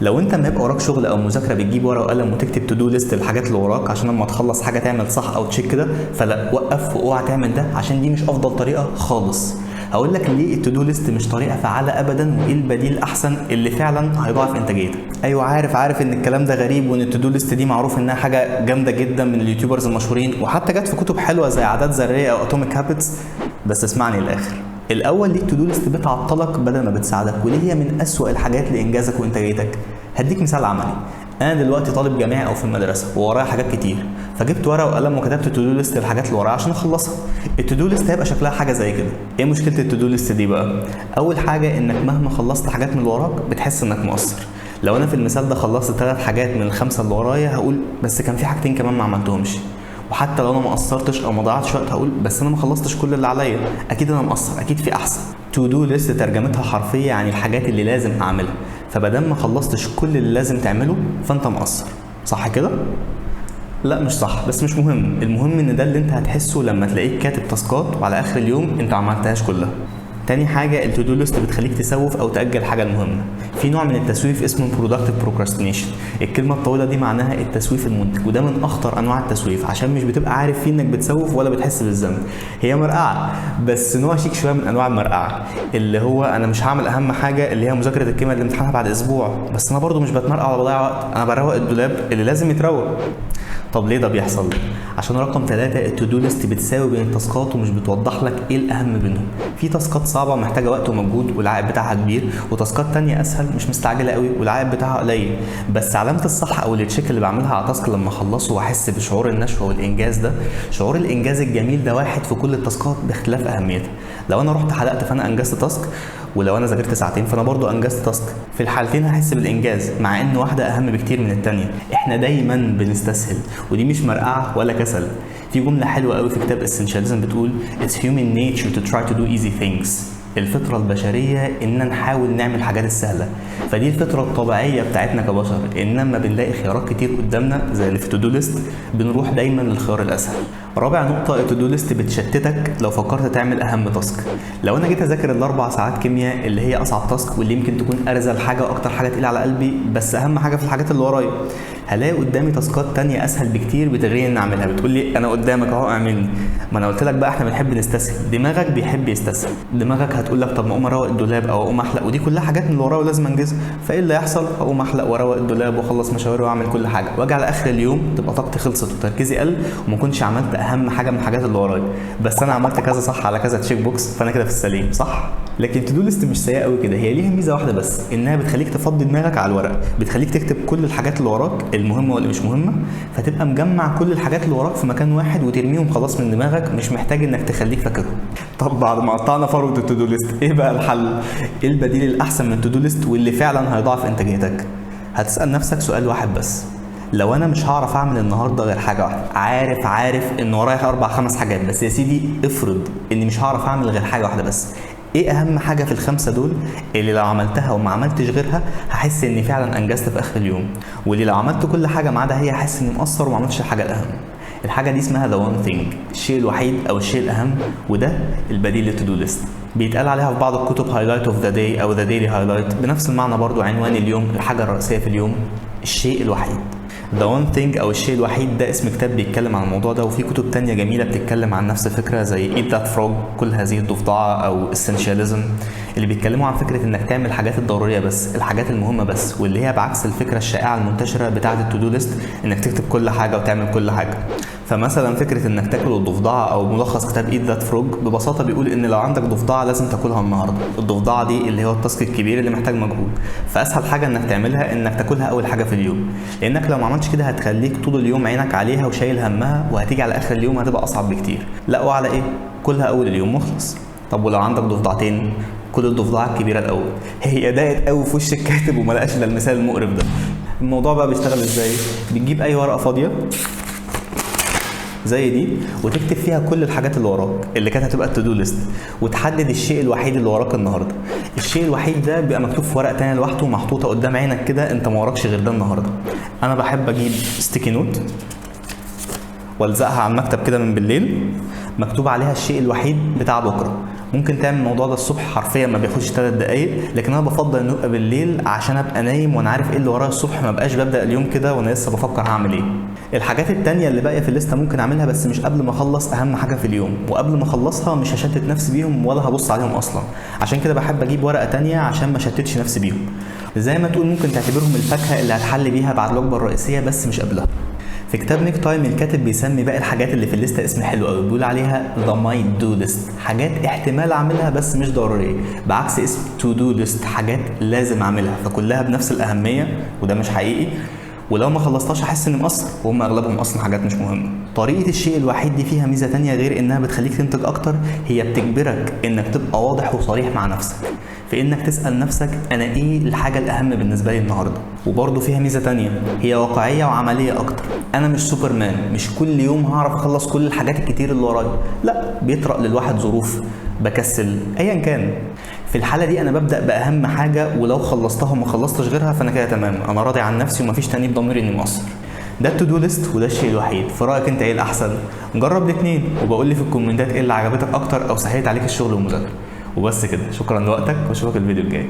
لو انت لما يبقى وراك شغل او مذاكرة بتجيب ورقة وقلم وتكتب to do list الحاجات اللي وراك عشان لما تخلص حاجة تعمل صح او check كده، فلا، وقف واوعى تعمل ده عشان دي مش افضل طريقه خالص. هقول لك ليه ال to do list مش طريقه فعاله ابدا، وايه البديل الاحسن اللي فعلا هيضاعف انتاجيتك. ايوه عارف ان الكلام ده غريب، وان ال to do list دي معروف انها حاجة جامدة جدا من ال YouTubers المشهورين، وحتى جت في كتب حلوة زي عادات ذرية او Atomic Habits، بس اسمعني للاخر. الاول، ليه ال to do list بتعطلك بدل ما بتساعدك، وليه هي من اسوأ الحاجات لانجازك وانتاجيتك؟ هديك مثال عملي. انا دلوقتي طالب جامعي او في المدرسة وورايا حاجات كتير، فجبت ورقة وقلم وكتبت to do list الحاجات اللي ورايا عشان اخلصها. ال to do list هيبقى شكلها حاجة زي كده. ايه مشكلة ال to do list دي بقى؟ اول حاجة انك مهما خلصت حاجات من اللي وراك بتحس انك مقصر. لو انا في المثال ده خلصت 3 حاجات من ال5 اللي ورايا هقول بس كان في حاجتين كمان ما عملتهمش، وحتى لو انا ما قصرتش او ما ضيعتش وقت هقول بس انا ما خلصتش كل اللي عليا، اكيد انا مقصر، اكيد في احسن. to do list ترجمتها حرفية يعني الحاجات اللي لازم اعملها، فبدل ما خلصتش كل اللي لازم تعمله فانت مقصر، صح كده؟ لا مش صح، بس مش مهم. المهم ان ده اللي انت هتحسه لما تلاقيك كاتب task ات وعلى اخر اليوم انت ما عملتهاش كلها. تاني حاجة، ال to do list بتخليك تسوف أو تأجل حاجة المهمة. في نوع من التسويف اسمه productive procrastination. الكلمة الطويلة دي معناها التسويف المنتج، وده من أخطر أنواع التسويف عشان مش بتبقى عارف فيه إنك بتسوف ولا بتحس بالذنب. هي مرقعة، بس نوع شيك شوية من أنواع المرقعة، اللي هو أنا مش هعمل أهم حاجة اللي هي مذاكرة الكيمياء اللي امتحانها بعد أسبوع، بس أنا برضو مش بتمرقع ولا بضيع وقت، أنا بروق الدولاب اللي لازم يتروق. طب ليه ده بيحصل؟ عشان رقم 3، ال to do list بتساوي بين ال task ات ومش بتوضح لك ايه الاهم بينهم. في task ات صعبة محتاجه وقت ومجهود والعائد بتاعها كبير، و task ات تانية اسهل مش مستعجلة قوي والعائد بتاعها قليل، بس علامة الصح او ال check اللي بعملها على task لما اخلصه واحس بشعور النشوة والانجاز ده، شعور الانجاز الجميل ده واحد في كل ال task ات باختلاف اهميتها. لو انا رحت حلقت فانا انجزت task، ولو انا ذاكرت ساعتين فانا برضو انجزت task. في الحالتين هحس بالانجاز مع ان واحدة اهم بكتير من التانية. احنا دايما بنستسهل، ودي مش مرقعه ولا كسل. في جملة حلوة قوي في كتاب Essentialism بتقول it's human nature to try to do easy things. الفطرة البشرية إننا نحاول نعمل الحاجات السهلة، فدي الفطرة الطبيعية بتاعتنا كبشر، إن لما بنلاقي خيارات كتير قدامنا زي اللي في to do list بنروح دايما للخيار الأسهل. رابع نقطة، ال to do list بتشتتك لو فكرت تعمل أهم task. لو أنا جيت أذاكر ال4 ساعات كيمياء اللي هي أصعب task واللي يمكن تكون أرزل حاجة وأكتر حاجة تقيلة على قلبي، بس أهم حاجة في الحاجات اللي ورايا، هلاقي قدامي task ات تانية اسهل بكتير بتغريني ان اعملها، بتقول لي انا قدامك اهو اعملني. ما انا قلت لك بقى احنا بنحب نستسهل، دماغك بيحب يستسهل. دماغك هتقول لك طب ما اقوم اروق الدولاب او اقوم احلق، ودي كلها حاجات من اللي ورايا ولازم انجزها، فايه اللي هيحصل؟ اقوم احلق واروق الدولاب واخلص مشاوير واعمل كل حاجة، واجي على اخر اليوم تبقى طاقتي خلصت وتركيزي قل وما كنتش عملت اهم حاجة من الحاجات اللي ورايا، بس انا عملت كذا صح على كذا check box، فانا كده في السليم، صح؟ لكن to do list مش سيئه قوي كده، هي ليها ميزة واحدة بس، انها بتخليك تفضي دماغك على الورق، بتخليك تكتب كل الحاجات اللي وراك المهمة واللي مش مهمة، فتبقى مجمع كل الحاجات اللي وراك في مكان واحد وترميهم خلاص من دماغك، مش محتاج انك تخليك فاكرهم. طب بعد ما قطعنا فروه ال to do list، ايه بقى الحل؟ ايه البديل الاحسن من ال to do list واللي فعلا هيضاعف انتاجيتك؟ هتسال نفسك سؤال واحد بس، لو انا مش هعرف اعمل النهارده غير حاجة واحدة، عارف ان ورايا 4 5 حاجات، بس يا سيدي افرض اني مش هعرف اعمل غير حاجة واحدة بس، ايه اهم حاجة في ال5 دول اللي لو عملتها وما عملتش غيرها هحس اني فعلا انجزت في اخر اليوم، واللي لو عملت كل حاجة ما عدا هي هحس اني مقصر وما عملتش الحاجة الاهم؟ الحاجة دي اسمها the one thing، الشيء الوحيد او الشيء الاهم، وده البديل لل to do list. بيتقال عليها في بعض الكتب highlight of the day او the daily highlight، بنفس المعنى برضو، عنوان اليوم، الحاجة الرئيسية في اليوم، الشيء الوحيد. The One Thing أو الشيء الوحيد ده اسم كتاب بيتكلم عن الموضوع ده، وفي كتب تانية جميلة بتتكلم عن نفس الفكرة زي Eat That Frog، كل هذه الضفدعة، أو Essentialism، اللي بيتكلموا عن فكرة إنك تعمل الحاجات الضرورية بس، الحاجات المهمة بس، واللي هي بعكس الفكرة الشائعة المنتشرة بتاعة ال to do list إنك تكتب كل حاجة وتعمل كل حاجة. فمثلا فكرة إنك تاكل الضفدعة أو ملخص كتاب Eat That Frog ببساطة بيقول إن لو عندك ضفدعة لازم تاكلها النهاردة، الضفدعة دي اللي هو ال task الكبير اللي محتاج مجهود، فأسهل حاجة إنك تعملها إنك تاكلها أول حاجة في اليوم، لأنك لو ما عملتش كده هتخليك طول اليوم عينك عليها وشايل همها، وهتيجي على آخر اليوم هتبقى أصعب بكتير. لا وعلى إيه؟ كلها أول اليوم واخلص. طب ولو عندك ضفدعتين؟ كل الضفدعة الكبيرة الأول. هي ضاقت قوي في وش الكاتب وما لقاش إلا المثال المقرف ده. الموضوع بقى بيشتغل إزاي؟ بتجيب أي ورقة فاضية زي دي وتكتب فيها كل الحاجات اللي وراك اللي كانت هتبقى ال to do list، وتحدد الشيء الوحيد اللي وراك النهارده. الشيء الوحيد ده بيبقى مكتوب في ورقة تانية لوحده ومحطوطه قدام عينك كده، انت ما وراكش غير ده النهارده. انا بحب اجيب sticky note والزقها على المكتب كده من بالليل، مكتوب عليها الشيء الوحيد بتاع بكره، ممكن تعمل الموضوع ده الصبح، حرفيا ما بياخدش 3 دقايق، لكن انا بفضل انه يبقى بالليل عشان ابقى نايم وانا عارف ايه اللي ورايا الصبح، ما بقاش ببدا اليوم كده وانا لسه بفكر هعمل ايه. الحاجات التانية اللي باقية في الليستة ممكن اعملها بس مش قبل ما اخلص اهم حاجة في اليوم، وقبل ما اخلصها مش هشتت نفسي بيهم ولا هبص عليهم اصلا. عشان كده بحب اجيب ورقة تانية عشان ما اشتتش نفسي بيهم. زي ما تقول ممكن تعتبرهم الفاكهة اللي هتحل بيها بعد الوجبة الرئيسية بس مش قبلها. في كتاب Make Time الكاتب بيسمي باقي الحاجات اللي في الليستة اسم حلو قوي، بيقول عليها the might do list، حاجات احتمال اعملها بس مش ضرورية، بعكس اسم to do list حاجات لازم اعملها، فكلها بنفس الاهمية وده مش حقيقي، ولو ما خلصتهاش احس اني مقصر، وهم اغلبهم اصلا حاجات مش مهمة. طريقه الشيء الوحيد دي فيها ميزة تانية غير انها بتخليك تنتج اكتر، هي بتجبرك انك تبقى واضح وصريح مع نفسك في انك تسال نفسك انا ايه الحاجة الاهم بالنسبة لي النهارده. وبرضه فيها ميزة تانية، هي واقعية وعملية اكتر. انا مش سوبرمان، مش كل يوم هعرف اخلص كل الحاجات الكتير اللي ورايا، لا، بيطرأ للواحد ظروف، بكسل، ايا كان. في الحالة دي انا ببدا باهم حاجة، ولو خلصتها وما خلصتش غيرها فانا كده تمام، انا راضي عن نفسي ومفيش تانيب ضمير اني مقصر. ده ال to do list وده الشيء الوحيد. في رايك انت ايه الاحسن؟ جرب الاثنين وبقول لي في الكومنتات ايه اللي عجبتك اكتر او سهلت عليك الشغل والمذاكرة. وبس كده، شكرا لوقتك واشوفك الفيديو الجاي.